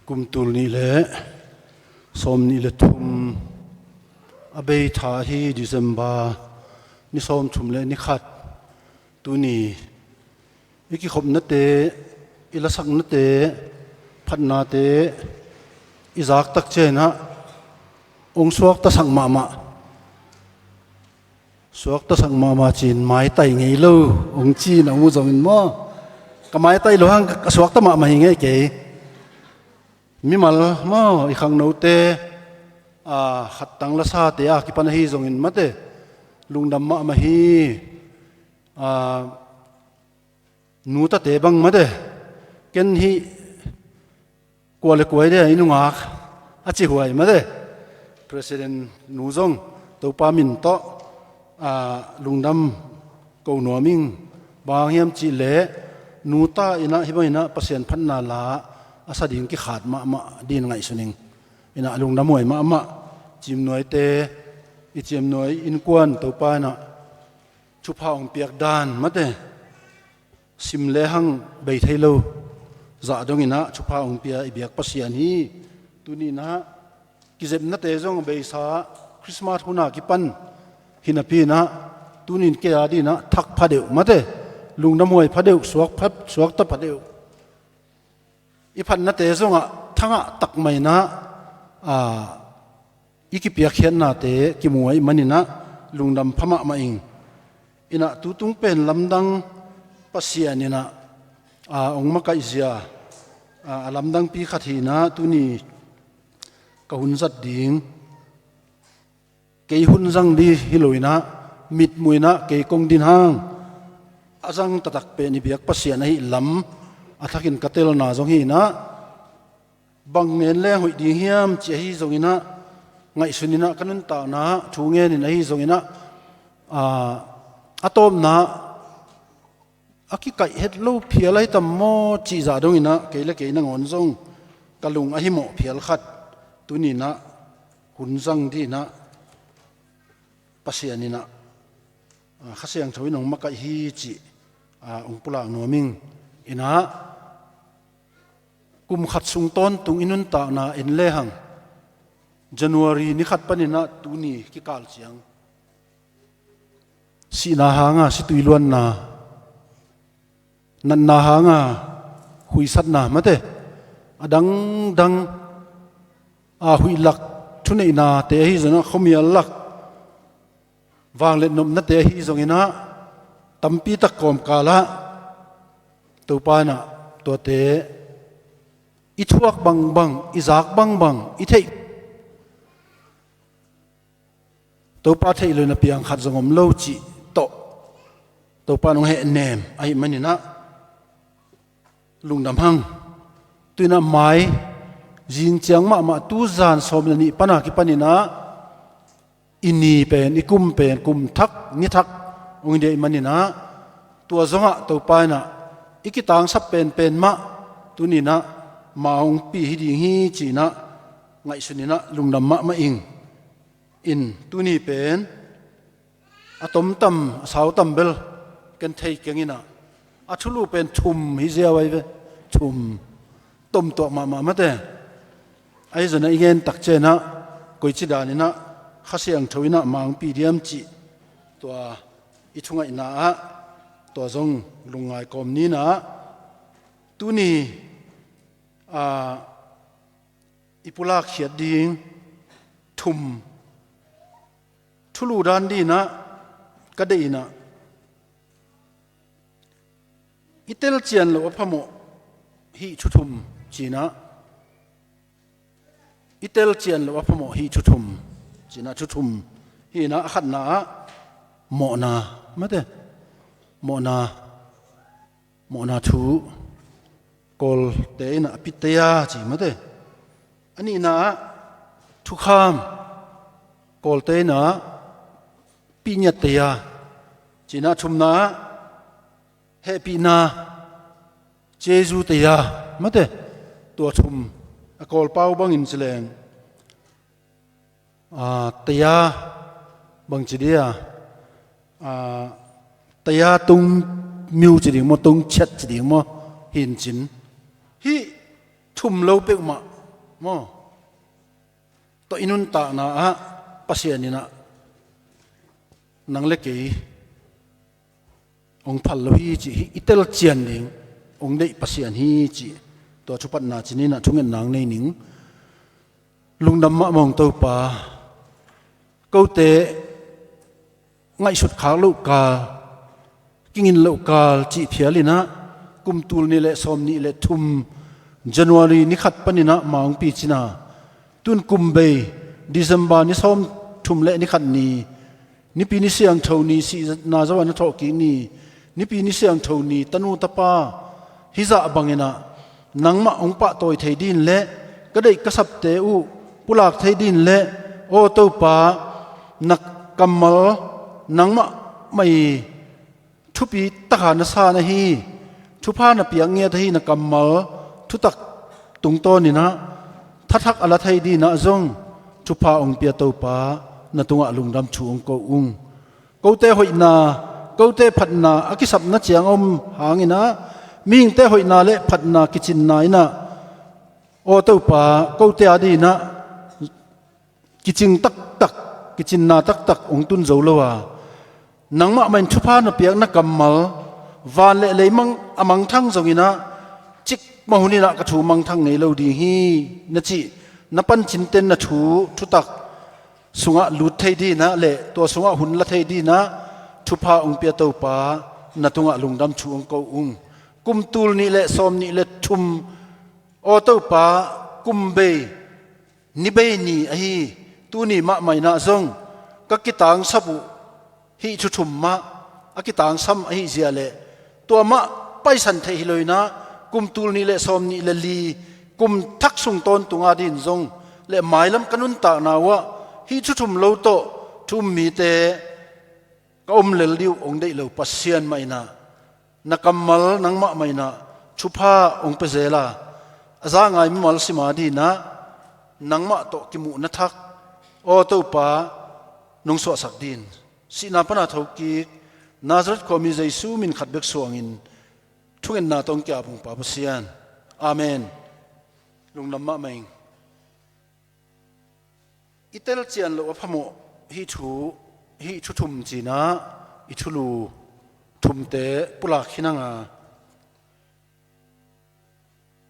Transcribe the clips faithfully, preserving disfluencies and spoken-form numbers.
Kum tul nih le sawm nih le thum a bei tha ahi December ni sawm thum le ni khat, tuni i kikhopnate, i lasaknate, phatnate i zak tak ciangin ah hong suaktasak mahmah. Suaktasak mahmah ci-in maitai ngei lo hong ci-in a hong uh zongin maw, ka maitai lo hang, ka suakta mahmah hi ngei kei. Mimal maw, i khangnote, a, khattang lasate a kipan ahi zongin mate, lungdam mahmah hi. A, nutate bang mate, ken hih kua le kua hi dia i nungak a ci huai mate, President nu zong Topa min tawh, a, lungdam ko nuam ing. Bang hang hiam cih leh nuta in ah hih bangin ah Pasian phatna la a sa ding kikhat mahmah dingin ngaihsun ing. In ah lungdam huai mahmah. Ciimnuaite, i ciimnuai innkuan Topa in ah thupha hong piak dan mate, sim lehang bei thei lo zah dongin ah thupha hong pia i biak Pasian hi. Tuni in ah kizepnate zong beisa, Christmas hun a kipan hi napi in ah, tuni in kei a dingin ah thak pha deuh mate, lungdam huai pha deuh, suak pha, suakta pha deuh. I phatnate zongah thangah takmah in ah, a, i kipiakkhiatnate kimu ahih manin ah lungdam pha mahmah ing. In ah tutung pen lamdang Pasian in ah, a, hong makaihzia, a, a lamdangpi khat hi in ah tuni ka hun zat ding. Kei hun zang ding hi lo in ah, mitmuh in ah kei kong din hang a zang taktak pen i biak Pasian ahih lam a thakin ka telna zong hi in ah, bang ngen leng hoih ding hiam cih ahi zongin ah, ngaihsun in ah ka nuntakna thu ngen in ahi zongin ah, a, a tawpna a kikaih het lo phial ahi tam maw cih zah dongin ah kei le kei nangawn zong ka lung ahi mawh phial khat tuni in ah hun zang dingin ah Pasian in ah, a, Kha Siangtho in hong makaih hi cih, a, hong pulak nuam ing. In ah kum khat sung tawntung i nuntakna en lehang January ni khat panin ah tuni kikal ciang sihna hanga situi luanna, natna hanga huihsatna mate, a dangdang, a, huih lak thuneihnate ahi zongin ah, khuamial lak vangliat nopnate ahi zongin ah, tampi tak kawmkal ah Topa in ah tuate i thuak bangbang, i zak bangbang, i theih, Topa theih loin a piang khat zong om lo cih tawh Topa in hong hehnem ahih manin ah lungdam hang. Tu in ah mai zing ciang mahmah, tu zan sawm le nih pan a kipanin ah i ni pen, i kum pen kum thak ni thak hong hi ding ahih manin ah, tua zongah Topa in ah i kitangsap penpen mah tuni in ah ma hong pia hi ding hi ci-in ah ngaihsun in ah lungdam mahmah ing. In tuni pen a tom tam, a sau tam bel ken thei keng in ah, a thulu pen thum hi ziau ahi ve. Thum. Tom tuak mahmah mate. Ahi zongin ah i ngen tak ciang ah koici danin ah Kha Siangtho in ah ma hong pia diam cih, tua i thungaihna ah tua zong lungngai kawm ni in ah, tuni, a, i pulakkhiat ding thum, thulu dan dingin ah ka deih in ah, i telcian loh a phamawh hih thu thum ci-in ah, i telcian loh a phamawh hih thu thum ci-in ah, thu thum hi in ah, a khatna ah mawhna mate, mawhna, mawhna thu, Kawlte in ah a pittaya ci mate. A nihna ah thukham, Kawlte in ah pihnyattaya ci-in ah, thumna ah hehpihna, Jesu taya mate. Tua thum, a Kawlpau bangin ci leng, a, taya bang ci dia, a, taya tung myu ci ding maw, tung chet ci ding maw, hi in cin. Hih thum lo peuhmah Maw? Tawh i nuntakna ah Pasian in ah nang le kei hong phal lo hi cih hi, i telcian ding hong deih Pasian hi cih, tua thupatna ci-in ah thungetna nei ning. Lungdam mahmah ung Topa. Kote ngaihsut khak loh kal, kingin loh kal cih phial in ah, kum tul nih le sawm nih le thum January ni khat panin ah ma hong piak cih na. Tun kum bei December ni sawm thum le ni khat ni, Nipi ni siangtho ni, sihna zo a na thawhkik ni, Nipi ni siangtho ni, tanu tapa hizah bangin ah nangmah hong pahtawi thei ding le ka deih ka sapte uh pulak thei ding le, aw Topa, na kammal nangmah mah i thupi taka na sa na hi, thupha na piak ngiat ahi na kammal thutak tungtawnin ah thathak a la thei ding ah zong thupha hong pia Topa, na tungah lungdam thu hong ko ung. Kote hoihna, kote phatna a kisapna ciang a om hangin ah, mihingte hoihna le phatna kicinna in ah, aw Topa, kote a ding ah kicing taktak, kicinna taktak hong tun zo lo a, nangmah mah in thupha na piak na kammal van le leimang a mangthang zongin ah, cikmah hun in ah ka thu mangthang ngei lo ding hi na cih, na pancinten na thu thutak sungah lut thei ding ah le tua sungah hun la thei ding ah thupha hong pia Topa, na tungah lungdam thu hong ko ung. Kum tul nih le sawm nih le thum, aw Topa, kum bei ni bei ni ahi, tuni mahmah in ah zong ka kitangsap uh hih thu thum mah a kitangsam ahi zia le, tua mah paisan theih hi lo in ah, kum tul nih le sawm nih le li kum thak sung tawntung a ding zong le mailam ka nuntakna uh ah hih thu thum lo tawh thu um mite ka om lel ding uh hong deih lo Pasian mah in ah, na kammal nangmah mah in ah thupha hong pia zel a, a za ngai mimal sim a ding ah nangmah tawh kimuhna thak, aw Topa, nong suahsak ding. Sihna pan a thokik Nazareth khuami Jesu min khat bek suangin thungetna tawh hong ki-ap ung Pa Pasian. Amen. Lungdam mahmah ing. I telcian loh a phamawh hih thu, hih thu thum ci-in ah i thulu thumte pulak hi nang a,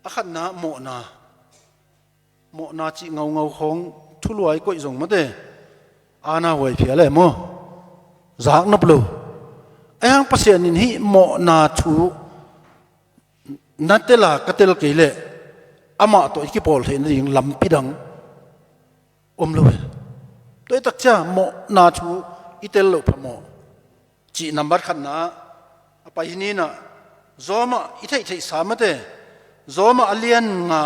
a khatna mawhna, mawhna cih ngaungau khawng thulu a i koih zong mate, a na huai phial e maw, zak nop lo. Ahi hang Pasian in hih mawhna thu na tel a ka tel kei leh amah tawh i kipawl theih nading lampi dang om lo hi. Tua i takcia mawhna thu i tel loh phamawh cih nambat khatna a pai hi ni-in ah, Rom ah i theihtheihsa mate, Rom ah a lian nga,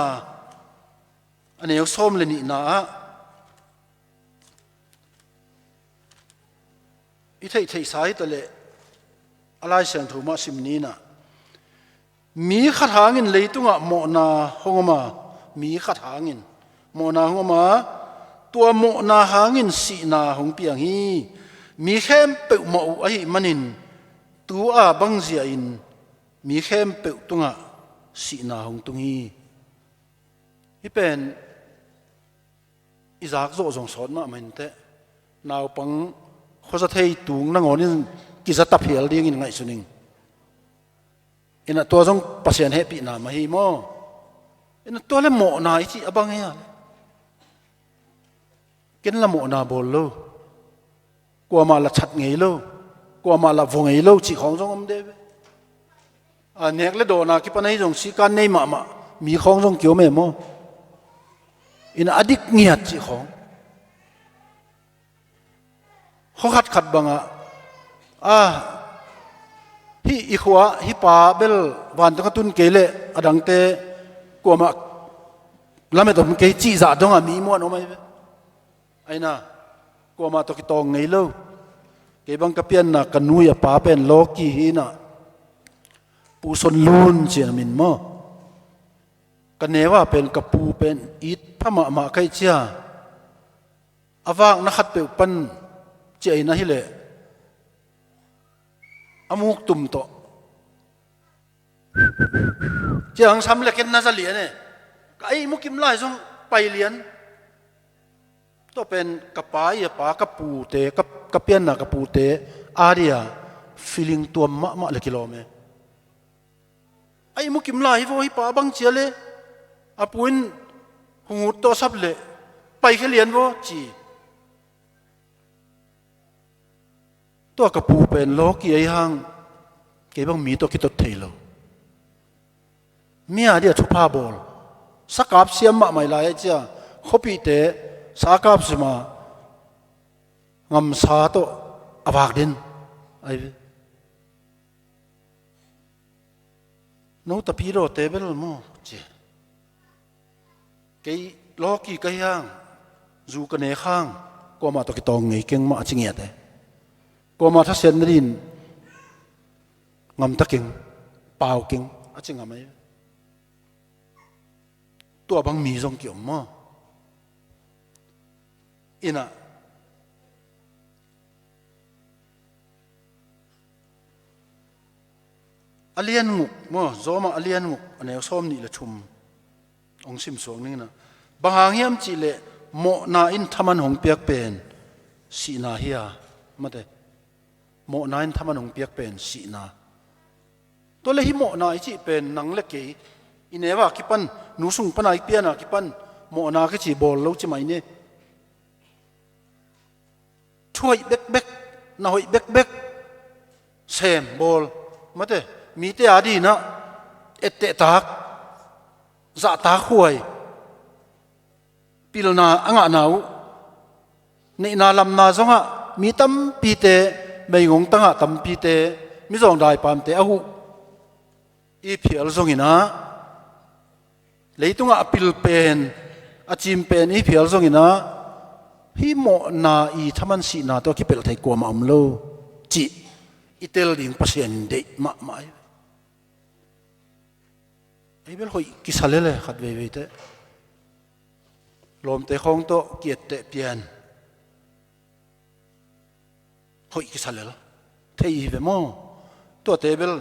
a neu sawm le nihna ah i theihtheihsa hi ta leh, a Lai Siangtho mah sim ni-in ah, mi khat hangin leitungah mawhna hong om a, mi khat hangin mawhna hong om a, tua mawhna hangin sihna hong piang hi. Mi khempeuh mawh uh ahih manin tu-a bangzia in mi khempeuh tungah sihna hong tung hi. Hih pen i zak zawh zong sawt mahmah inteh. Naupang khuaza thei tung nangawn in kiza ta phial dingin ngaihsun ing. Inah tua zong Pasian hehpihna mah hi maw? Inah tua le mawhna i cih a bang hi a, ken la mawhna bawl lo, kuamah la that ngei lo, kuamah la vua ngei lo cih khawng zong om de ve. A nek le dawn a kipan ahi zong sikan nei mahmah mi khawng zong kiom e maw? Inah a dik ngiat cih khawng. Khua khatkhat bangah, a, hih i khua, hih pa bel vantung a tun kei leh a dangte kuamah lamet om kei cih zah dongah mi muan om ahi ve. Aina, kuamah tawh kitawng ngei lo. Kei bang ka pianna ka nu i a pa pen lawki hi inah, Pu Son Lun ci-in a min maw? Ka neu a pen ka pu pen it pha mahmah ka hih cia. A vakna khatpeuh pan ciah in ahileh a muktum tawh ciang sam le ken na za lian e. Ka ei mukim lai zong Pai lian. Tua pen ka pa i a pa, ka pute, ka, ka pianna ka pute a dia feeling tuam mahmah le kilawm e. A i mukim lai hi vaw, hi pa bang cia le a pu in hung ut tawh sap le pai khia lian vaw ci. Tua ka pu pen lawki ahi hang kei bang mi tawh kitot thei lo. Mi a dia thupha bawl, sakap siam mahmah i lai a cia, khuapihte sakap sima ngamsa tawh a vak den ahi ve. No tapi dawte bel maw ci. Kei lawki ka hi hang, zu ka nek hang, kuamah tawh kitawng ngei keng mah a ci ngiat e. Kuamah thasiat nadin ngamta keng, pau keng a ci ngam ahi. Tua bang mi zong kiom maw? Ina a lian nguk maw, Rom ah a lian nguk a neu sawm nih le thum hong simsuak ning ina, bang hang hiam cihleh mawhna in thaman hong piak pen sihna hi a, mate, mawhna in thaman hong piak pen sihna. Tua le hi mawhna i cih pen nang le kei i neu a kipan, nu sung pana i pian a kipan mawhna kici bawl lo ci mai ni. Thu hoih bekbek, na hoih bekbek sem bawl, mate, mite a dinah ettehtak, zahtak huai, pilna a ngahna uh, neihna lamna zongah mi tampite, meigong tangah tampite, mizawng daipamte a huh i phial zonginah, leitungah a pil pen, a cim pen i phial zonginah, hi mawhna i thaman sihna tawh a kipelh thei kuamah om lo cih i tel ding Pasian in deih mahmah hi. Ei bel hoih kisa lele khat veivei teh. Lawmte khawng tawh ki-etteh pian hoih kisa lel thei hi ve maw? Tuate bel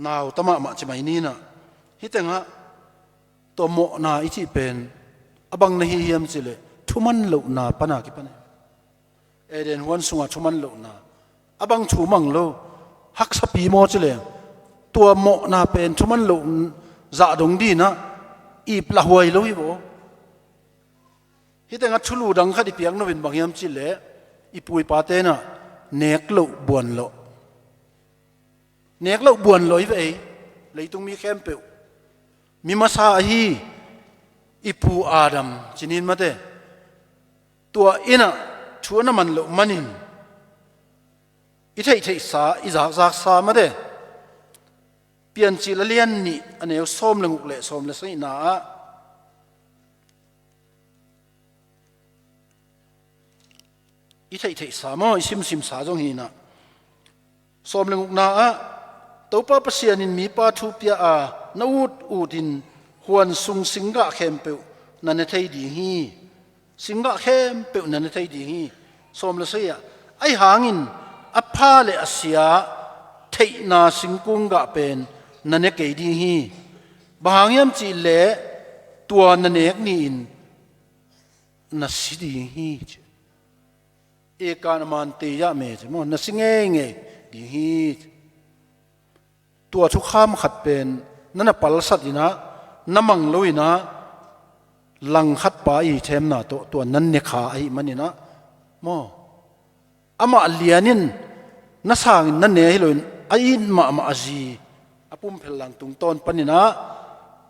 nauta mahmah ci mai ninah, hi tengah tua mawhna i cih pen a bang na hi hiam cihleh thuman lohna pana kipan hi. Eden huan sungah thuman lohna, a bang thu mang lo, haksapi maw cileng, tua mawhna pen thuman loh zah dong dinah ip lahuai lo hi vaw. Hi tengah thulu dang khat i piak nopin bang hiam cihleh, i pu i pa tenah nek loh buan loh, nek loh buan loh hi ve ei. Leitung mi khempeuh, mi masa ahi i pu Adam cinin mate, tua innah thu a na man loh manin i theihtheihsa, i zakzaksa mate, Piancil a lian nih a neu sawm le nguk le sawm le sagihna ah i theihtheihsa maw, i simsimsa zong hinah, sawm le ngukna ah, Topa Pasian in mipa thu pia a, na ut utin huan sung singgah khempeuh na ne thei ding hi. Singgah khempeuh na ne thei ding hi. Sawm le sagih ah, ahi hangin a pha le a sia theihna singkung gah pen na ne kei ding hi. Bang hang hiam cihleh tua na nek ni-in na si ding hi. Ekan aman teyah me ci maw, na si ngeingei ding hi. Tua thukham khat pen na na palsat inah, na mang lo inah, langkhat pa i themna tawh tua nan ne kha ahi maninah maw, amah lianin na sangin na ne hi loin a it mahmah a zi a pumphel lang tungtawn paninah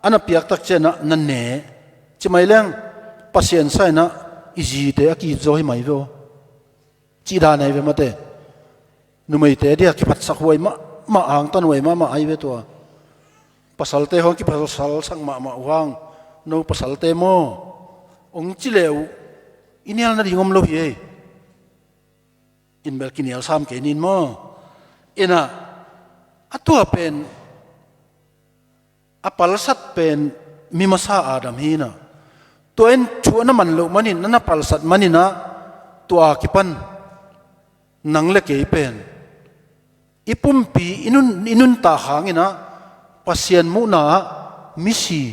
a na piaktak cianah na ne. Ci mai leng Pasian sa inah i zite a kiit zaw hi mai ve aw. Cih dan ahi ve mate. Numeite dia kiphatsak huai mahmah, hangtan huai mahmah ahi ve tua. Pasalte hong kiphasalsak mahmah uh hang, no pasalte maw, hong ci le uh i nial nading om lo hi ei. In bel kinial sam kei nin maw. Innah a tua pen a palsat pen mi masa Adam hinah, tua in thu a na man loh manin, na na palsat maninah, tua a kipan nang le kei pen i pumpi i nun, i nuntak hanginah Pasian muhna ah misi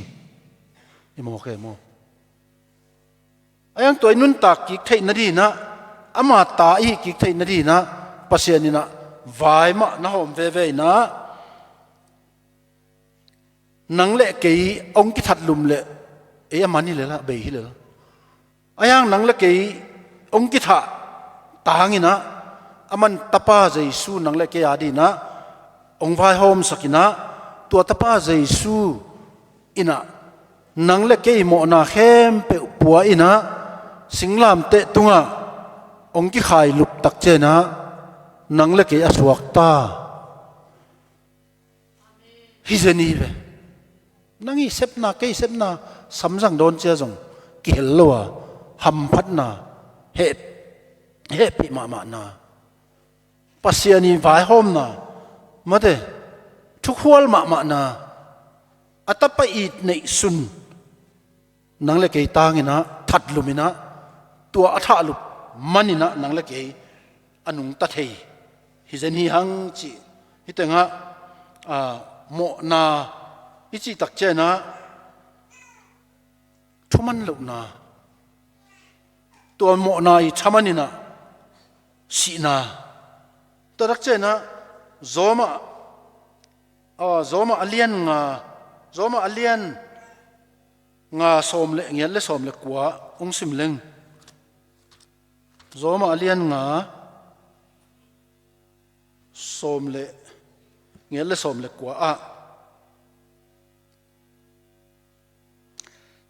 i mawk e maw. Ahi hang tua i nuntak kik theih nadinah, ama ta i hih kik theih nadinah Pasian inah vai mah na hawm veve inah, nang le kei hong kithat lum leh ei a man hi lel a, bei hi lel a. Ahi hang nang le kei hong kithah tanginah, a man Tapa Jesu nang le kei adinah hong vaihawmsak inah, tua Tapa Jesu inah nang le kei mawhna khempeuh pua inah, singlamteh tungah hong kikhailup tak cianah nang le kei a suakta hi zen hi ve. Nang i sepna, kei sepna, samzang dawn cia zong kihel lo a, hamphatna, heh, hehpih mahmahna, Pasian i vaihawmna, mate, thukhual mahmahna, a tapa it neihsun nang le kei tanginah thatluminah, tua a thahlup maninah nang le kei a nungta thei hi zen hi hang cih. Hih tengah, a, mawhna i cih tak cianah thuman lohna, tua mawhna i thaman inah sihna. Tua tak cianah Zawmah, a, Zawmah a lian nga, Zawmah a lian nga sawm le, ngiat le sawm le kua hong sim leng. Zawmah a lian nga sawm le, ngiat le sawm le kua ah,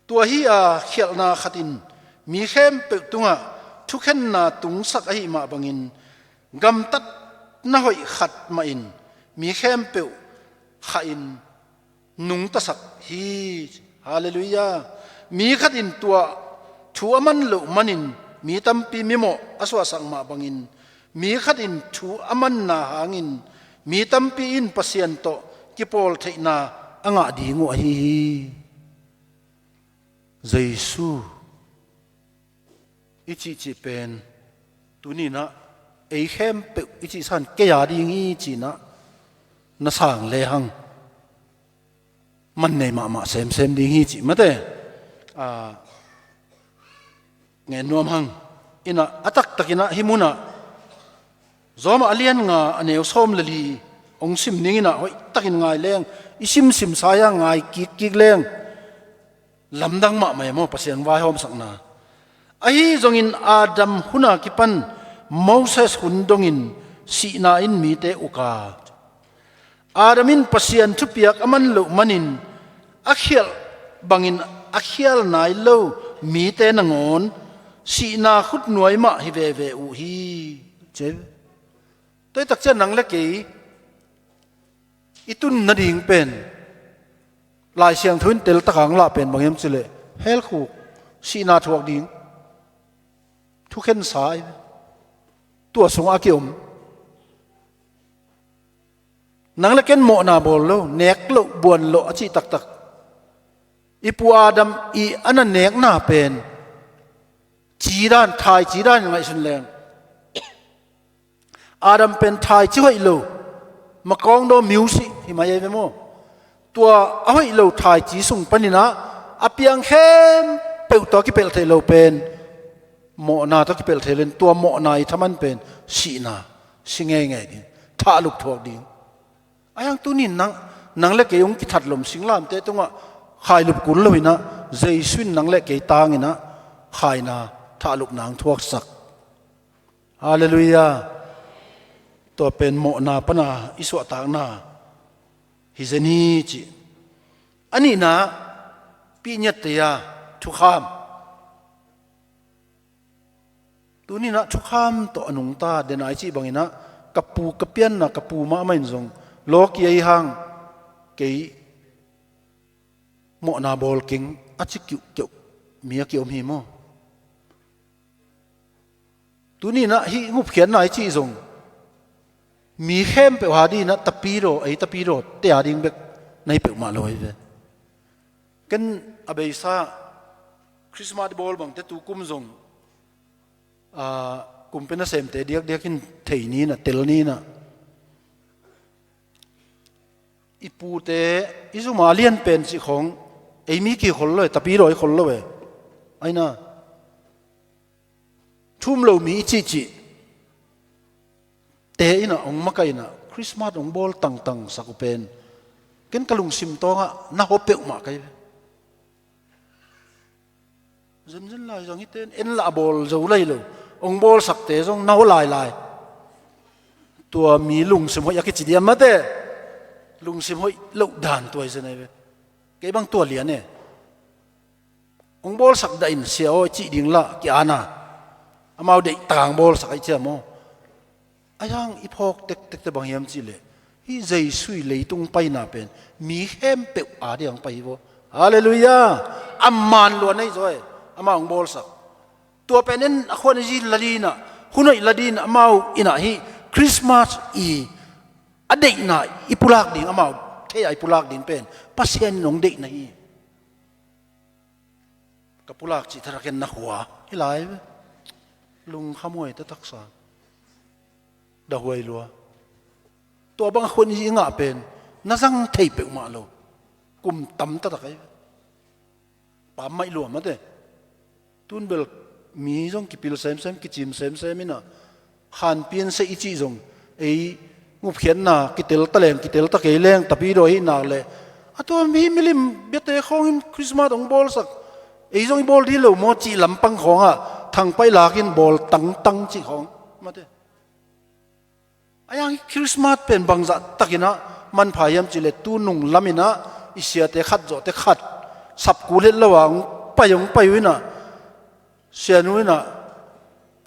tua hi a, khialhna khat in mi khempeuh tungah thukhenna tungsak ahih mah bangin, gamtatna hoih khat mahin mi khempeuh khahin nungtasak hi. Halleluiah. Mi khat in tua thu a man loh manin mi tampi mimawh a suahsak mah bangin, mi khat in thu a manna hangin mi tampi in Pasian tawh kipawl theihna a ngah ding uh ahi hi. Jesu i cihcih pen tuninah ei khempeuh i cihsan kei a ding hi cinah na sang lehang man nei mahmah semsem ding hi cih mate, a, ngen nuam hang. Inah a taktakinah hih munah Zawmah a lian nga a neu sawm le li hong sim ninginah hoihtakin ngai leng, i simsim sa-a ngai kikkik leng lamdang mahmah e maw, Pasian vaihawmsakna. Ahi zongin Adam huna kipan Moses hun dongin sihna in mite uk a, Adam in Pasian thupiak a man loh manin a khialh bangin a khial nai lo mite nangawn sihna khutnuai mah hi veve uh hi. Tua hi tak ciang nang le kei i tun nading pen, Lai Siangtho in teltak a hong lah pen bang hiam cih leh, helkhuk, sihna thuak ding, thukhensa, tua sungah a kiom. Nang le ken mawhna bawl lo, nek loh, buan loh a cih taktak. I pu Adam i a na nekna pen cidan, thaici dan ngaihsun leng, Adam pen thaici hoih lo, makawngdaw, miusih hi mai ei ve maw? Tua a hoih lo thaici sung paninah a piang khempeuh tawh a kipelh theih lo pen mawhna tawh kipelh thei lo in, tua mawhna i thaman pen sihna, si ngeingei ding, thahlup thuak ding. Ahi hang tuni nang, nang le kei hong kithatlum singlamteh tungah khailup kul loinah Jesu in nang le kei tanginah khaina, thahlupna hong thuaksak. Halleluiah. Tua pen mawhna pana i suahtakna hi zen hi cih. A nihna, pihngiat tei-a thukham. Tuninah thukham tawh a nungta, denai cih banginah ka pu, ka pianna ka pu mahmah in zong lawki ahi hang kei mawhna bawl keng a ci kiuhkeuh mi a kiom hi maw? Tuninah hih ngupkhiatna i cih zong mi khempeuh a dinah tapidaw, ei tapidaw te a ding bek na hi peuhmah lo hi ve. Ken a beisa Christmas bawl bangte tukum zong, a, kumpi nasemte diakdiak in thei ninah, tel ninah, i pute i zuma lian pen cih khawng ei mi kikhol lo e, tapidaw i khol lo e. Aina thum lo mi i cihcih te inah hong makaih inah Christmas hong bawl tangtang sak uh pen ken ka lungsim tawngah na hua peuhmah ka hi ve. Zenzen lai zang hite in en lah a bawl zo lai lo, hong bawlsakte zong na hua lailai. Tua mi lungsim hoih a kici diam mate, lungsim hoih loh dan tua hi zen ahi ve. Kei bang tua lian e. Hong bawlsak dah in sia aw i cih ding lah ki-ana, amau deih tang bawlsak ahi ciam aw. Ahi hang i phawk tektekte bang hiam cihleh, hih Jesu i leitung paina pen mi khempeuh a ding hong pai hi vaw. Halleluiah. A man luan ahi zaw e, amah hong bawlsak. Tua pen en a khuan a zi la dinah, hun hoih la dinah, amau inah hih Christmas i a deihna i pulak ding, amau thei a i pulak ding pen Pasian in hong deihna hi. Ka pulak cih tharak en na khua hi lai ve. Lungkham huai ta taksa. Dah huai lua. Tua bang a khuan i ngah pen na zang thei peuhmah lo. Kum tam taktak ahi ve. Pam maih lua mate. Tun bel mi zong kipil semsem, kicim semsem inah, khanpian seh i cih zong ei ngupkhiatna kitel ta leng, kitel ta kei leng, tapi daw ahih nak leh, a tua mi milim biate khawngin Christmas hong bawlsak, ei zong i bawl dih lo maw cih lampang khawngah thangpaih lakin bawl tangtang cih khawng mate. A yang Christmas pen bangzah takinah manpha hiam cihleh, tu nung laminah i siate khat zawhte khat sapkul het lo a hong pai, hong pai uh inah, sianu inah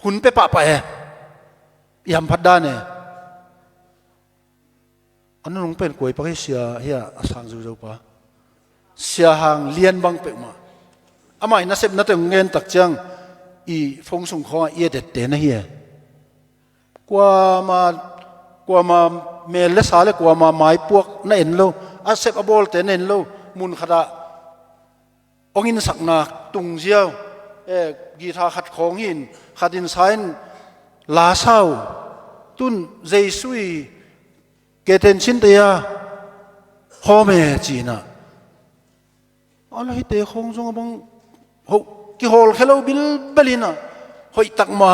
hun pia pahpah e. I hamphat dan e. A nunung pen kuai pak hi, sia hi a, a sang zozo pa. Sia Hang Lian bang peuhmah. Amah i nasepna teng ngen tak ciang i phone sung khawngah i edette na hi e. Kuama, kuama mel le sa le kuama maipuak na en lo, a sep a bawlte na en lo, mun khatah hong insakna tung ziau, eh, guitar khat khawng hi in, khat in sa in la sa uh. Tun Jesu i keten cinte a hawm e cinah. A la hite khawng zong a bang hoh kihawlkhia lo bilbel inah, hoih tak ma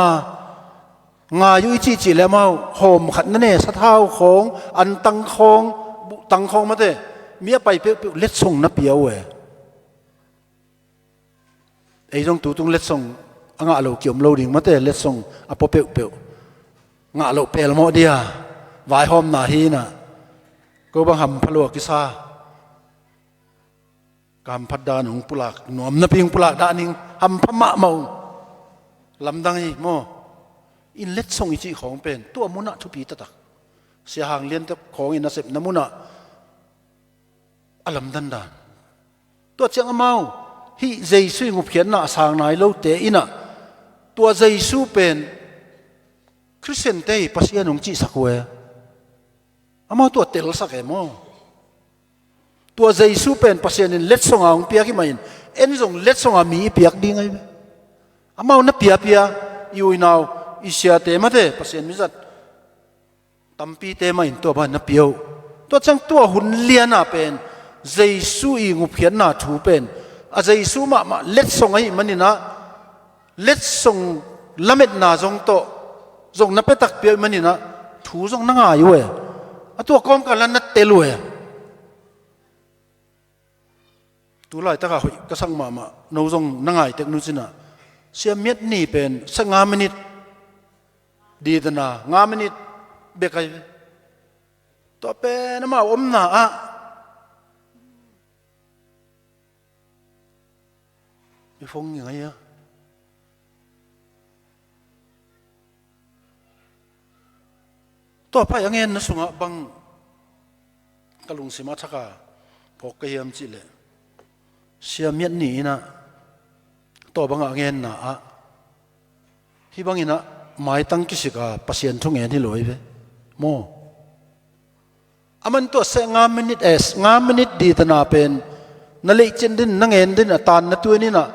ngai uh i cihcih le amau hawm khat na ne, sathau khawng, antang khawng, buhtang khawng mate, mi a pai peuhpeuh letsong na pia uh e. Ei zong tutung letsong a ngah lo kiom lo ding mate, letsong a pua peuhpeuh ngah loh pelmawh dia vaihawmna hi inah, ko bang hampha lua kisa. Ka hamphat dan hong pulak nuam napi hong pulak dah ning, hampha mahmah uh. Lamdang hi maw. In letsong i cih khawng pen tua munah thupi taktak. Sia Hang Liante khawngin a sepna munah a lamdang dan. Tua ciang amau hih Jesu i ngupkhiatna a sang nai lote inah, tua Jesu pen Khristiante i Pasian hong cihsak uh e. Amau tua telsak e maw. Tua Jesu pen Pasian in letsonga hong piak hi mahin, en zong letsonga mi i piak ding ahi ve. Amau na piapia i uinau, i siate mate, Pasian mizat tampite mah in tua bang na pia uh. Tua ciang tua hun liana pen Jesu i ngupkhiatna thu pen a Jesu mahmah letsong ahih maninah, letsong lametna zong tawh zong na pia takpi ahih maninah thu zong na ngai uh e. A tua kawmkal ah na tel uh e. Tu laitakah hoih ka sak mahmah, no zong na ngai tek nu cinah, Sia Miat Ni pen sia nga minit, ditana nga minit bek ahi ve. Tua pen amau omna ah i phone ngai a. Tua pai a ngenna sungah bang ka lungsim a thak a phawk ka hiam cihleh, Sia Miat Ni inah tua bangah a ngenna ah hih banginah maitang kisik a Pasian thu ngen hi lo ahi ve maw. Aman tua sia nga minit, eh, nga minit ditana pen na leicin din, na ngen din, a tan na tuan inah,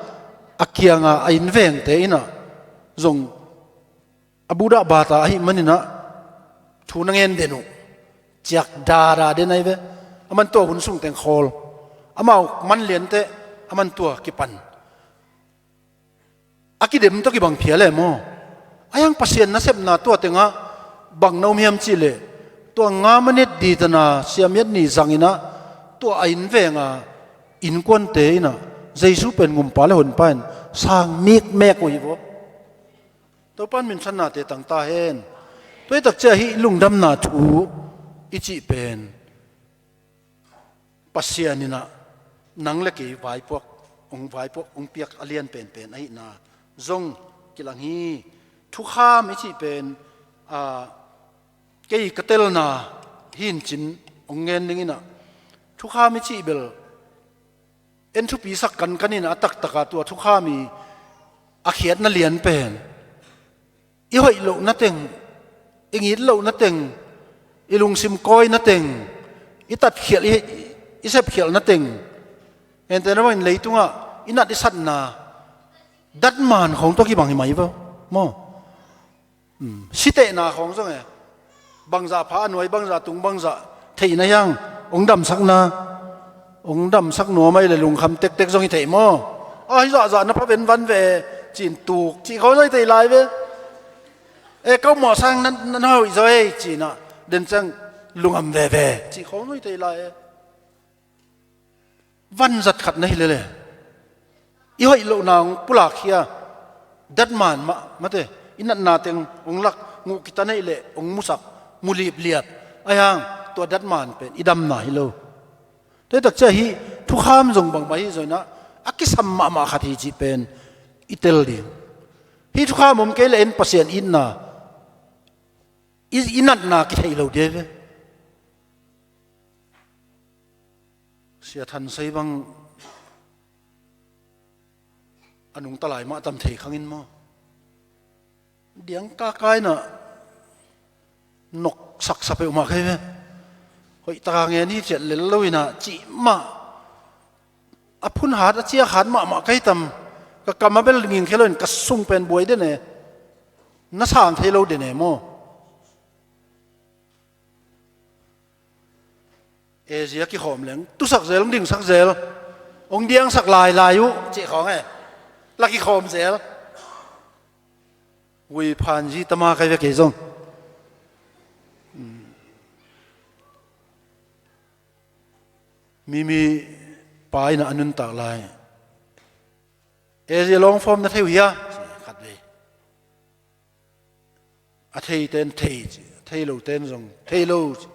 a kianga a inn vengte inah zong a budah bata ahih maninah thu na ngen den uh. Ciak dada den ahi ve. Aman tua hun sung teng khawl, amau man lianteh aman tua kipan. A kidem tawh kibang phial e maw. Ahi hang Pasian nasepna tua tengah bang na om hiam cih leh, tua nga minit ditana siamiat ni zangin ah tua a inn venga innkuante in ah Jesu pen gumpa le honpa in sang mikmek uh hi vaw. Topa'n minsannate tang ta hen. Tua hi takciang hih lungdamna thu i cih pen Pasian in ah nang le kei vaipuak, hong vaipuak, hong piak a lian penpen ahihna zong kilang hi. Thukham i cih pen, a, kei ka telna hi in cin hong ngen ding in ah, thukham i cih bel en thupisak kankan in a taktak a tua thukham i a khiatna lian pen i hoih lohna teng, i ngit lohna teng, i lungsim kawina teng, i tatkhialh, i, i sepkhialhna teng, ente na bangin leitungah i nat i satna datman khawng tawh kibang hi mai vaw maw. Sitehna khawng zong e, bangzah pha a nuai, bangzah tung, bangzah theihna hiang, hong damsakna, hong damsak nuam ahih leh lungkham tektek zong hi thei maw. A, hih zahzah na pha venvan ve, ci-in tuk cih khawng zong hi thei lai ve. E, ka mawh sang na, na, na hoih zaw ei, ci-in ah den ciang lungam veve cih khawng zong hi thei lai e. Vanzat khat na hi lele, i hoih lohna hong pulakkhia, datman mah, mate, i natna teng hong lak, nguh kitan ahih leh hong musak, mu lipliap, ahi hang tua datman pen i damna hi lo. Tua hi takciang hih thukham zong bangmah hi zaw in ah a kisam mahmah khat hi cih pen i tel ding. Hih thukham om kei leh en Pasian itna i, i natna kithei lo ding hi ve. Sia Than Sei bang a nungta lai mah tam thei khang in maw. Diang kaka in ah nok saksa peuhmah kei ve. Hoih taka ngen hi ciat lel lo in ah cih mah. A phun hat, a ciak hat mahmah kei tam. Ka kam a bel ngingkhia lo in ka sung pen buai den e. Na sang thei lo den e maw. E, zia kikhawm leng, tusak zel, hong dingsak zel, hong diangsak lailai uh, cih khawng e, la kikhawm zel. Ui phan zi tama kai ve kei zong. Mimi pa in ah a nuntak lai. E, zia long form na thei uh hia? Khat vei. A theiten thei ci, a thei loten zong thei lo ci.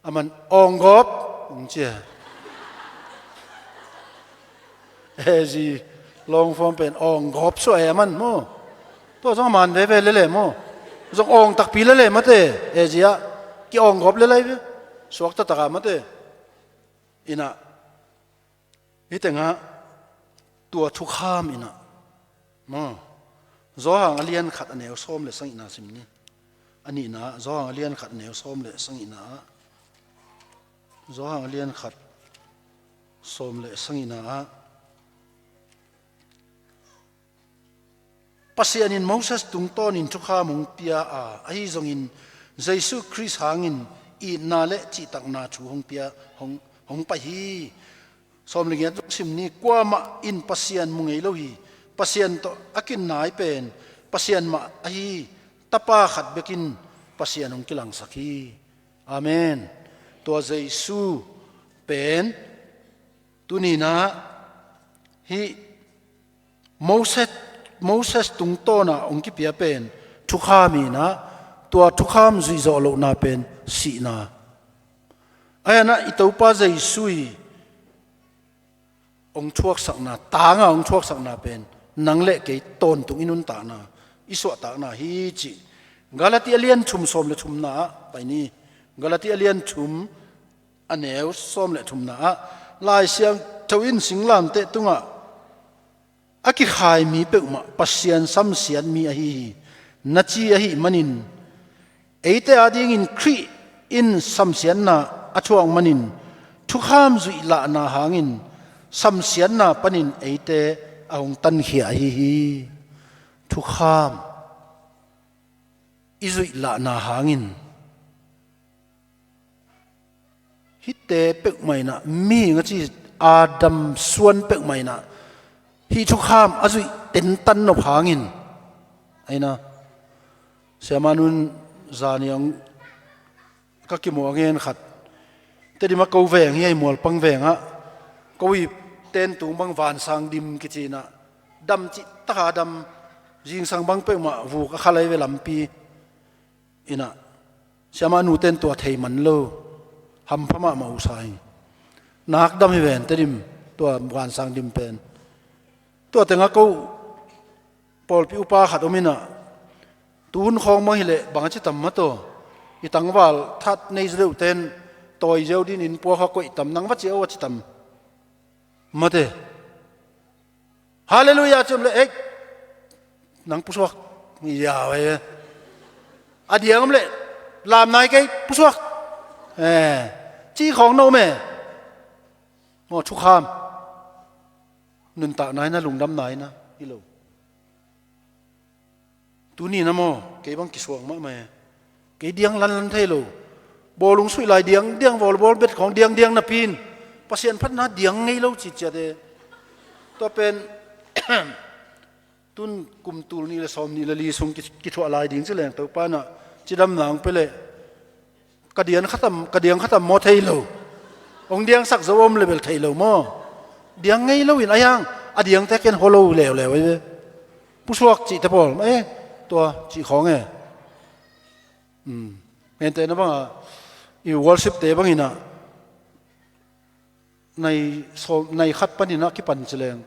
A man awng gawp hong ci a. E zi long form pen awng gawp suah e a man maw. Tua zong a man veve lele maw. Zong awng takpi lele mate. E zi ah ki awng gawp lelai ve. Suak taktak a mate. Inah Hih tengah tua thukham inah maw, Johan a lian khat a neu sawm le sagihna sim ni. A nihna ah, Johan a lian khat a neu sawm le sagihna ah, Johan a lian khat sawm le sagihna ah, Pasian in Moses tungtawnin thukham hong pia a, ahi zongin Jesuh Khrist hangin itna le cihtakna thu hong pia, hong, hong pai hi. Sawm le giat zong sim ni. Kuamah in Pasian mu ngei lo hi. Pasian tawh a kinai pen Pasian mah ahi. Tapa khat bekin Pasian hong kilangsak hi. Amen. Tua Jesuh pen tuninah hih Moses, Moses tungtawna hong kipia pen thukham inah, tua thukham zuihzawh lohna pen sihna. Ahi inah i Topa Jesuh i hong thuaksakna, tanga hong thuaksakna pen nang le kei tawntung i nuntakna, i suahtakna hi cih Galati a lian thum sawm le thumna ah pai ni. Galati a lian thum a neu sawm le thumna ah, Lai Siangtho in singlamteh tungah a kikhai mi peuhmah Pasian samsiat mi ahi hi. Na ci ahih manin eite adingin Khrih in samsiatna a thuak manin thukham zuih lahna hangin samsiatna panin eite a hong tankhia ahi hi. Thukham i zuih lahna hangin hihte peuhmah inah, mihing a ci Adam suan peuhmah inah hih thukham a zuih tentan nop hangin, aina, Siamah nun zani ang ka kimuh a ngen khat, Tedim a ko veng hi a, i Mualpang veng ah ko i ten tung bang Vansang Dim kici in ah, dam cih taka dam, zingsang bang peuhmah vuk a kha lai ve lampi in ah, siamah nu ten tua thei man lo, hampha mahmah uh sa hi. Nak dam hi ven Tedim, tua Vansang Dim pen. Tua tengah ko pawlpi upa khat om in ah, tu hun khawng bang hileh bang a ci tam mataw, i tangval that nei zaw deuh ten tawi ziau din in puak a koih tam, nang va ci a, a ci tam mate. Halleluiah ci om leh, ei, nang pusuak, ya ve. A diang om leh, lam nai kei, pusuak, eh, ci khawng na om e. Maw, thukham, nuntak nai na, lungdam nai na hi lo. Tuni na maw, kei bang kisuang mahmah e. Kei diang lanlan thei lo. Bawlung suih lai diangdiang, volleyball bet khawng diangdiang napi in, Pasian phatna diang ngei lo ciciat e. Tua pen tun kum tul nih le sawm nih le li sung ki, kithuah lai ding ci leng Topa in ah cidamna hong pia leh, ka diang khatam, ka diang khatam maw thei lo. Hong diangsak zo om leh bel thei lo maw. Diang ngei lo in a hiang, a diangte ken hua lo leuleu ei ve. Pusuak cihte pawl, eh, tua cih khawng e. Ngente na bang a, i worship te bang in ah, nai sawm, nai khat panin a kipan ci leng,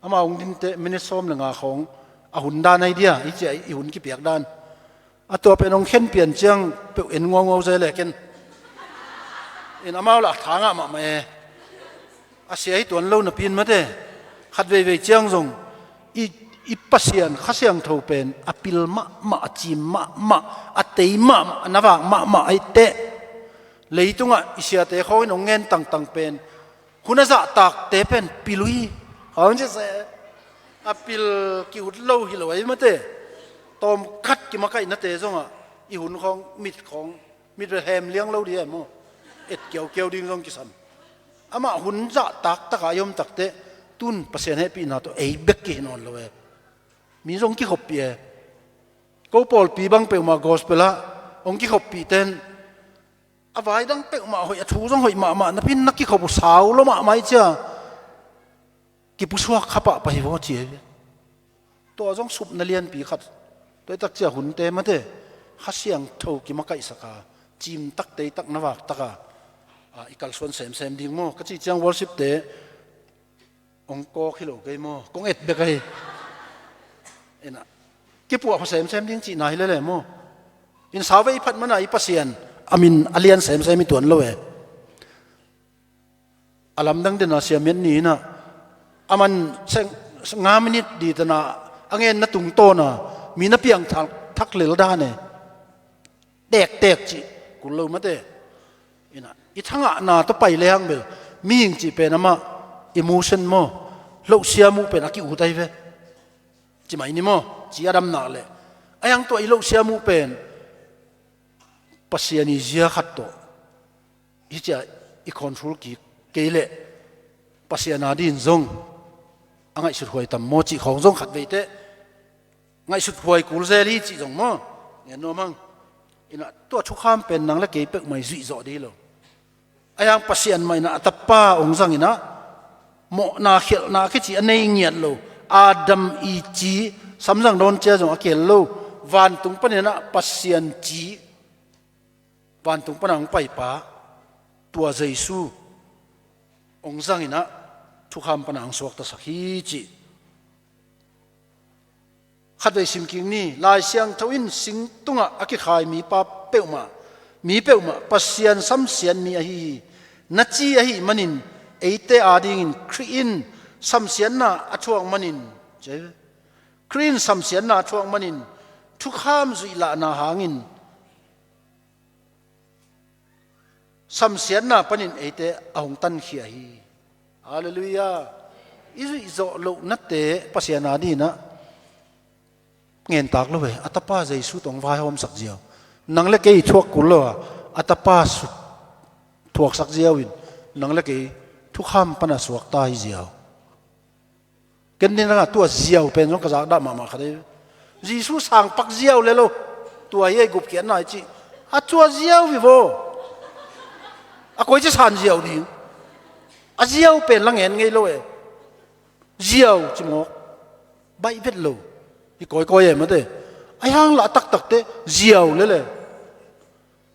amah hong dinteh minute sawm le nga khawng, a hun dan ai dia, i cia i hun kipiak dan. A tua pen hong khen pian ciang peuh en nguauhuau zai le ken. In amau lah a thangah mahmah e. A sia hi tuan lo napi in mate. Khat veivei ciang zong i, i Pasian Kha Siangtho pen a pil mahmah, a cim mahmah, a tei mahmah, a navak mahmah ahi teh. Leitungah i siate khawng in hong ngen tangtang pen, hun a zahtakte pen pil uh hi. Hong ci se, a pil ki-ut lo hi lo ahi mate. Tawmkhat kimakaihnate zongah i hun khawng, mit khawng, mit bel hem liang lo dih e maw. Et kiaukiau ding zong kisam. Amah hun zahtak takah i om takteh, tun Pasian hehpihna tawh ei bek kihi nawn lo e. Mi zong kikhoppih e. Ko pawlpi bang peuhmah gospel ah hong kikhoppih ten, a vai dang peuhmah hoih, a thu zong hoih mahmah napi in na kikhop uh sau lo mahmah i cia, kipusuak kha pahpah hi vaw ci e. Tua zong supna lianpi khat. Tua i tak cia hunte mate, Kha Siangtho kimakaihsak a, cimtak teitak navak taka, a, i kalsuan semsem ding maw. Ka cih ciang worship te hong kawk hi lo kei maw, kong et bek ahi. Ina, kipuahpha semsem ding cihna hi lele maw. In sau ve, i phat mana i Pasian a min a lian semsem i tuan lo e. A lamdang dena siamiat ni inah, a man seng nga minit ditana a ngenna tungtawna mi na piangthak thak lel dan e. Tektek cih kul lo mate. Inah, i thangahna tawh pai lehang bel mihing cih pen amah emotion maw, lohsiam uh pen a ki-ut ahi ve. Ci mai ni maw, ci a dam nak leh. A hiang tua i lohsiam uh pen Pasian i zia khat tawh hi cia i control kik kei leh, Pasian a din zong a ngaihsut huai tam maw cih khawng zong khat veite ngaihsut huai kul zel hi cih zong maw. Ngen nuam hang. Inah tua thukham pen nang le kei peuhmah i zuih zawh dih hi lo. A hiang Pasian mah inah a tapa hong zang inah, mawhna khialhna a kici a nei ngiat lo, Adam i ci samzang dawn cia zong a kihel lo, vantung paninah Pasian ci, vantung pana hong paipa, tua Jesu hong zang inah thukham pana hong suaktasak hi cih. Khatvei simkik ni. Lai Siangtho in sing tungah a kikhai mipa peuhmah, mi peuhmah Pasian samsiat mi ahi hi. Na ci ahi manin, eite adingin Khrih in samsiatna a thuak manin, Khrih in samsiatna a thuak manin, thukham zuih lahna hangin samsiatna panin eite a hong tankhia hi. Halleluiah. I zuih zawh lohnate Pasian a dinah ngentak lo ve. A tapa Jesu tawh hong vaihawmsak ziau. Nang le kei i thuak kul lo a, a tapa sut thuaksak ziau in nang le kei thukham pana suakta hi ziau. Ken ni nangah tua ziau pen zong ka zakdah mahmah khat ei. Jesu sangpak ziau le lo. Tua hi ei gupkhiatna hi cih. A tua ziau vivo. A koi ci san ziau ding. A ziau pen la ngen ngei lo e. Ziau ci mawk. Baih vet lo. Hi kawikawi e mate. A hang lah taktakte ziau lele.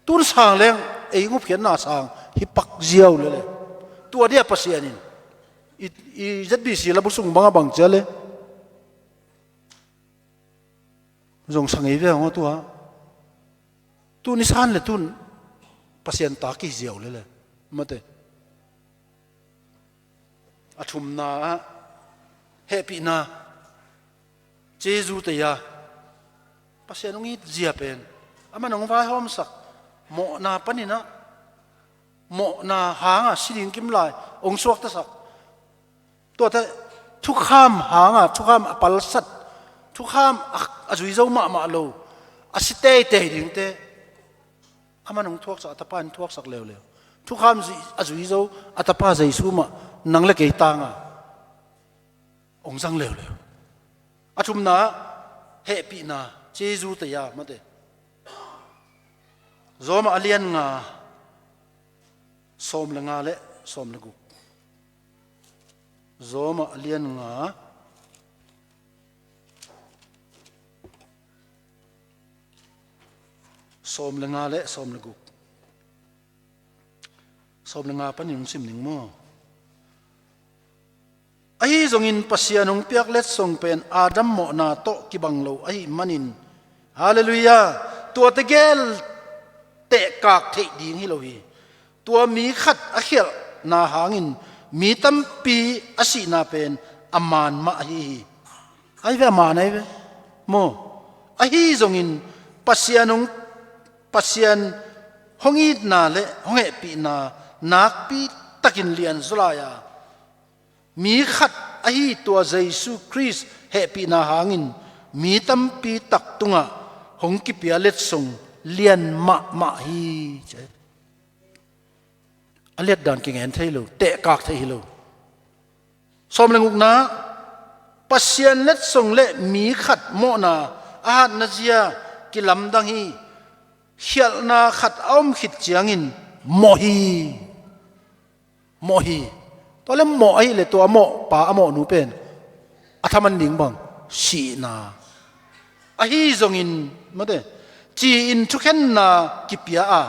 Tun sang leng ei gupkhiatna sang hi pak ziau lele. Tua dia Pasian in i, i Z B C labu sung banga bang cia le. Zong sa ngei ve hang aw tua. Tun i san le tun Pasian ta kihi ziau lele. Mate. A thumna ah hehpihna. Jesu te a Pasian hong it zia pen. Aman hong vaihawmsak. Mawhna paninah. Mawhna hanga si ding kimlai. Hong suaktasak. Tuate thukham hanga, thukham a palsat. Thukham a, a zui zo mahmah lo. A si teitei dingte. Aman hong thuaksak, a tapa in thuaksak leuleu. Thukham zui, a zui zo, a tapa Jesu mah, nang le kei tanga. Hong zang leuleu. A thumna, hehpihna, Jesu te a mate. Zawma a lian nga, sawm le nga le sawm le guk. Zawma a lian nga, sawm le nga le sawm le guk. Sawm le nga panin hong sim ning maw? Ahi zongin Pasian hong piak letsong pen Adam mawhna tawh kibang lo ahi manin, Halleluiah, tuate gel tehkak theih ding hi lo hi. Tua mi khat a khialhna hangin mi tampi a sihna pen a man mah ahi hi. Ahi ve, a man ahi ve. Maw? Ahi zongin Pasian hong, Pasian hong itna le hong hehpihna nakpi takin lianzaw lai a, mi khat ahi tua Jesu Khrist hehpihna hangin mi tampi tak tungah hong kipia letsong lian mahmah hi. A liatdan kingen thei lo, tehkak thei hi lo. Sawm le gukna, Pasian letsong le mi khat mawhna a hatna zia kilamdang hi. Khialhna khat a om khit ciangin mawh hi. Mawh hi. Tua le mawh ahi le tua mawhpa a mawhnu pen a thaman ding bang sihna. Ahi zongin, mate, ci-in thukhenna kipia a,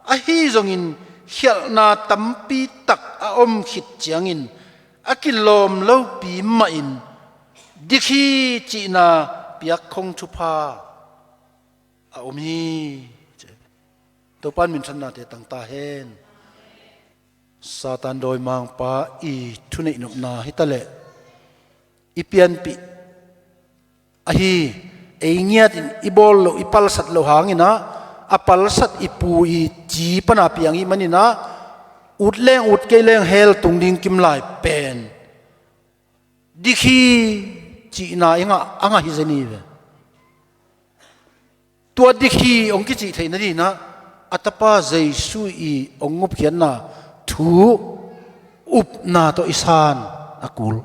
ahi zongin khialhna tampi tak a om khit ciangin a kilawm lopi mahin dik hi cihna piak khong thupha a om hi. Topan minthannate tangta hen. Satan dawimangpa i thuneih nopna hitaleh i pianpih ahi, ei ngiatin i bawl loh, i palsat loh hanginah a palsat i pu i ci pana piang i maninah ut leng ut kei leng hell tung ding kimlai pen dik hi cihna i ngah a ngah hi zeni ve. Tua dik hi hong kicih theih nadinah a tapa Jesu i hong ngupkhiatna thu upna tawh i san a kul.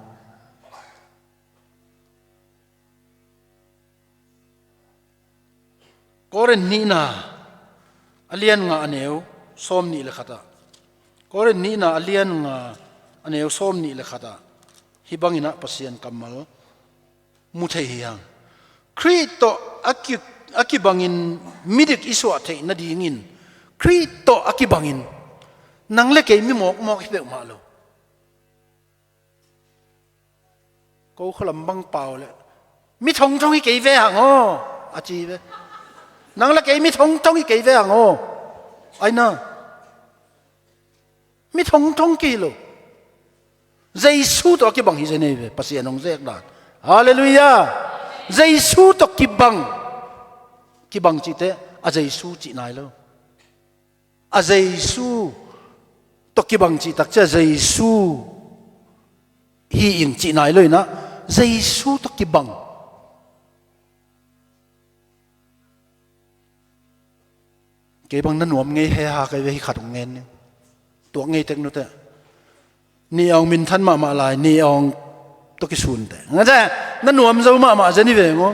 Korin nihna a lian nga a neu sawm nih le khatah. Korin nihna a lian nga a neu sawm nih le khatah. Hih banginah Pasian kammal mu thei hi hang. Khrih tawh a ki, a kibangin midik i suah theih nadingin Khrih tawh a kibangin nang le kei mi mawkmawk hi peuhmah lo. Ko khualam bang pau le mi thongthong hi kei ve hang aw a ci ve. Nang le kei mi thongthong hi kei ve hang aw. Aina. Mi thongthong kei lo. Jesu tawh a kibang hi zia nei ve, Pasian hong zek dan. Halleluiah. Jesu tawh kibang. Kibang cihte a Jesu cih nai lo. A Jesu tawh kibang cih takcia Jesu hi ing cih nai lo inah Jesu tawh kibang. Kei bang na nuam ngei he ha kei ve hi khat hong ngen ni. Tuak ngei tek nute. Ni awng minthan mahmah lai, ni awng tawh kisun te. Nga te, na nuam zo mahmah zen hi ve ngo.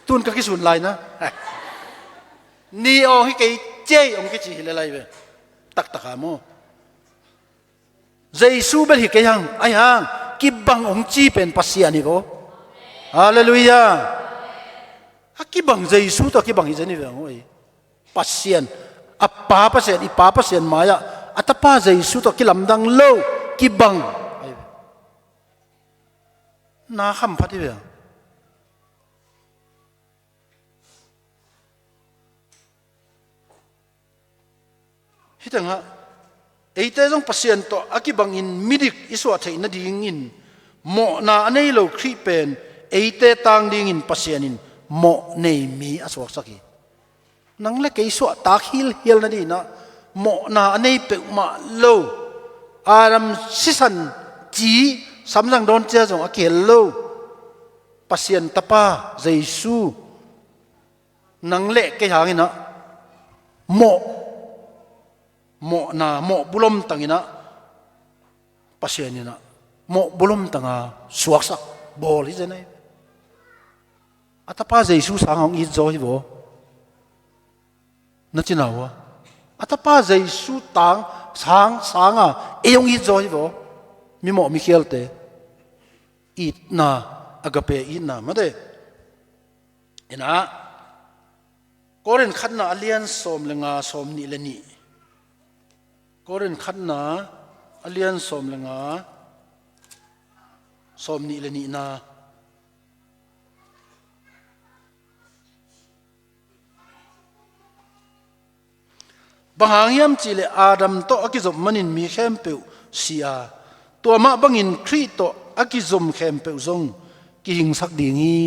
Tun ka kisun lai na. Ni awng hi kei ciai hong kici hi le lai ve. Taktak a maw? Jesu bel hi kei hang, ahi hang, kibang hong ci pen Pasian hi vo. Halleluiah. A kibang Jesu tawh a kibang hi zen hi ve hong oi. Pasian, a Pa Pasian, i Pa Pasian mai-ah a Tapa Jesu tawh kilamdang lo, kibang. Ahi ve. Na khamphat hi ve. Hih tengah eite zong Pasian tawh a kibangin midik i suah theih nadingin mawhna a nei lo Khrih pen eite tang dingin Pasian in mawh nei mi a suaksak hi. Nang le kei suahtak hilhial nadinah mawhna a nei peuhmah lo, Adam sisan ci samzang dawn cia zong a kihel lo Pasian Tapa Jesu, nang le kei hanginah mawh, mawhna, mawh bulom tanginah Pasian inah mawh bulom tanga suaksak bawl hi zen ahi. A Tapa Jesu sanga hong it zaw hi vaw. Na cina uh a, a Tapa Jesu tang sang sanga ei hong it zaw hi vaw. Mimawh mikhialte itna, agape itna mate. Inah Korin khatna a lian sawm le nga, sawm nih le nih. Korin khatna a lian sawm le nga, sawm nih le nihna. Bang hang hiam cihleh Adam tawh a kizop manin mi khempeuh si a, tua mah bangin Khrih tawh a kizom khempeuh zong kihingsak ding hi.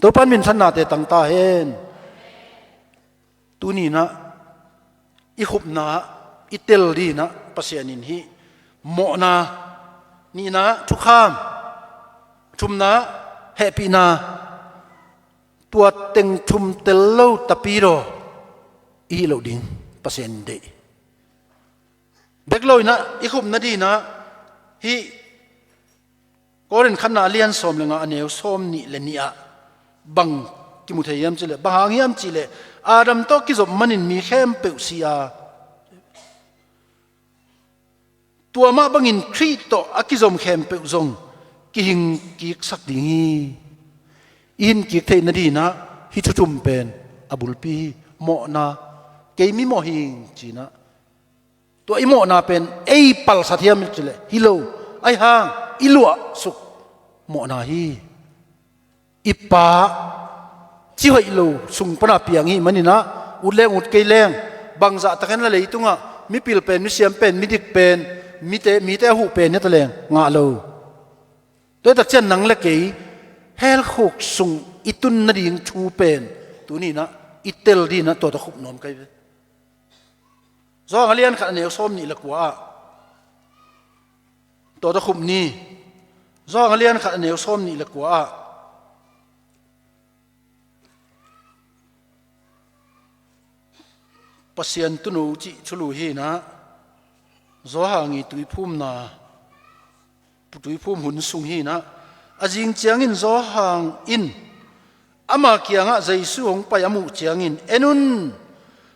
Topan minthannate tangta hen. Tuninah i khupna i tel dinah Pasian in hih mawhna, nihna thukham, thumna hehpihna, tua teng thum tel lo tapidaw i hih loh ding Pasian in deih. Bek lo inah i khupna dinah hih Korin khatna a lian sawm le nga a neu sawm nih le nih ah bang kimu thei hiam cihleh, bang hang hiam cihleh Adam tawh kizop manin mi khempeuh si a, tua mah bangin Khrih tawh a kizom khempeuh zong kihing kiksak ding hi. I hin kik theih nadinah hih thu thum pen a bulpi hi. Mawhna, kei mimawh hing cinah, tua i mawhna pen ei palsat hiam cihleh hi lo, ahi hang i luahsuk mawhna hi. I Pa ci hoih lo sung pana piang hi maninah, ut leng ut kei leng, bangzah takin la leitungah mipil pen, misiam pen, midik pen, mite, mite a huh pen hi ta leng ngah lo. Tua hi takcian nang le kei helkhuk sung i tun nading thu pen tuninah i tel dinah tua tawh khup nuam kai ve. Zawhang a lian khat a neu sawm nih le kua ah tua tawh khup ni. Zawhang a lian khat a neu sawm nih le kua ah Pasian tuuno cih thulu hinah, Zawhang i tuiphumna, tuiphum hun sung hinah, a zing ciangin Zawhang in ama kiangah Jesu hong pai a muh ciangin, en un,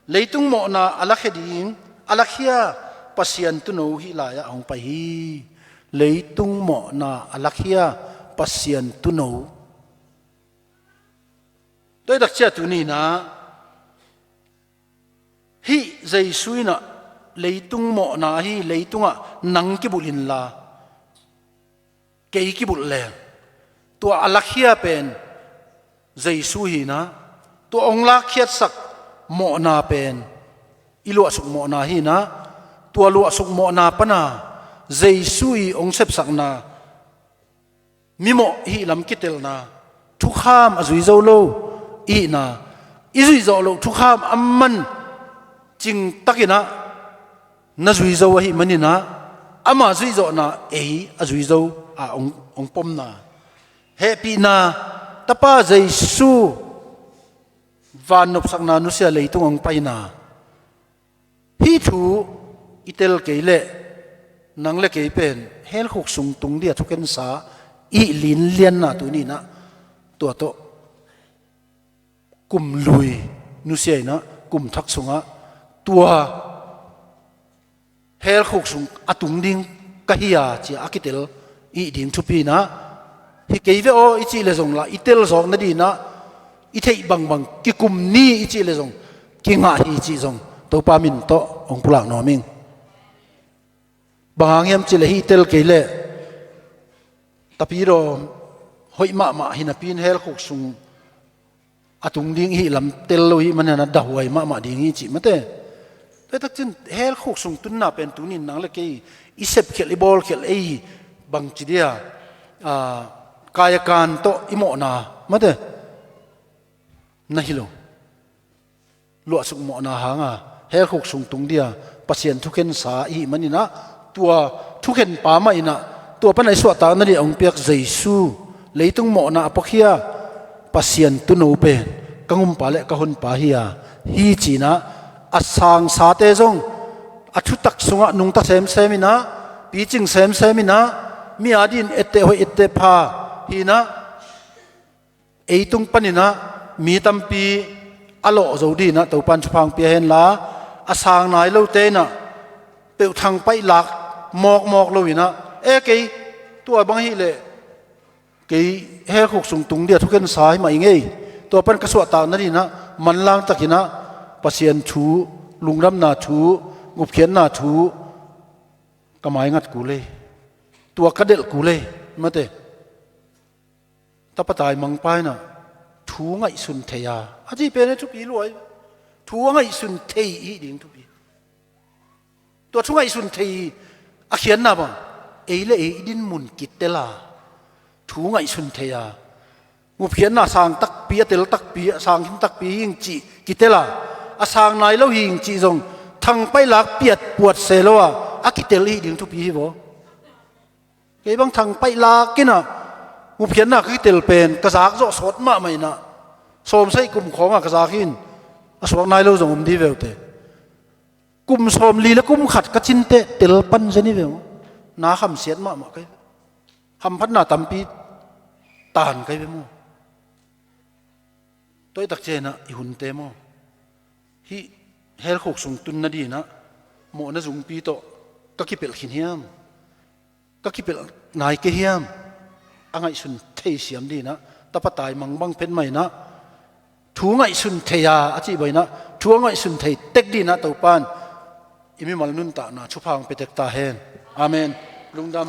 leitung mawhna a lakhia ding, a lakhia Pasian tuuno hih lai-ah hong pai hi. Leitung mawhna a lakhia Pasian tuuno. Tua hi takciah tuninah hih Jesu inah leitung mawhna ahi, leitungah nang kibulh inla kei kibulh leng, tua a lakhia pen Jesu hinah, tua hong lakkhiatsak mawhna pen i luahsuk mawhna hinah, tua luahsuk mawhna pana Jesu i hong sepsakna, mimawh hih lam kitelna, thukham a zui zo lo i hihna, i zuih zawh loh thukham a man cingtakinah na zui zo ahi maninah, ama zuih zawhna ei a zui zo a hong, hong pomna, hehpihna, Tapa Jesu vannopsakna nusia leitung hong paina. Hih thu i tel kei leh nang le kei pen helkhuk sung tung dia thukensa i hih linlianna tuninah tua tawh kum lui nusia inah kum thak sungah tua helkhuk sung a tung ding ka hi a, cia a kitel ih ding thupi inah, hi kei ve aw i cih le zong lah i tel zawk nadinah i theih bangbang kikum ni i cih le zong kingah hi cih zong Topa min tawh hong pulak nuam ing. Bang hang hiam cih le hi i tel kei leh tapidaw hoih mahmah hi napi in helkhuk sung a tung ding i hih lam tel lo i hih manin a dahuai mahmah ding hi cih mate. Tua takcin helkhuk sung tunna pen tuni in nang le kei i sepkhialh i bawlkhialh ei bangci dia, a, kaiakan tawh i mawhna mate na hi lo. Luahsuk mawhna hanga helkhuk sung tung dia Pasian thukhensa i hih maninah tua thukhenpa mah inah tua pana i suahtakna dih a hong piak Jesu leitung mawhna a puakhia Pasian tuuno pen ka ngumpa le ka honpa hi a, hi cinah a sangsate zong a thutak sungah nungta semsem inah, picing semsem inah, mi adin etteh hoih etteh pha hi inah, ei tung paninah mi tampi a lawh zo dinah Topan thupha hong pia henla, a sang nai lote inah peuh thangpaih lak mawkmawk lo inah, e kei tua bang hi leh kei helkhuk sung tung dia thukhensa hi mah i ngei, tua pan ka suahtakna dinah manlang takinah Pasian thu, lungdamna thu, ngupkhiatna thu ka maingat kul ei, tua ka delh kul ei mate. Tapa taimangpa inah thu ngaihsun thei a, a cih pen e thupi luai. Thu a ngaihsun thei i hih ding thupi. Tua thu ngaihsun thei a khiatna bang ei le ei i dinmun kitel a, thu ngaihsun thei a, ngupkhiatna sang takpi, a tel takpi, a sang khin takpi hi ing cih kitel a, a sang nai lo hi ing cih zong thangpaih lak piat puat se lo a, a kitel i hih ding thupi hi vaw. Kei bang thangpaih lak inah ngupkhiatna ka kitel pen ka zak zawh sawt mahmah inah sawmsagih kum khawngah ka zak in a suak nai lo zong om di ve uh teh. Kum sawmli le kum khat ka cin teh tel pan zen hi ve maw. Na khamsiat mahmah ka hi ve. Hamphatna tampi tan ka hi ve maw. Tua i takcianah i hunte maw, hih helkhuk sung tun nadinah mawhna zungpi tawh ka kipelh khin hiam, ka kipelh nai kei hiam, a ngaihsun thei siam dinah tapa taimang bang phet mah inah thu ngaihsun thei a, a cih bang inah thu a ngaihsun thei tek dinah Topan i mimal nuntakna thupha hong pia tek ta hen. Amen. Lungdam.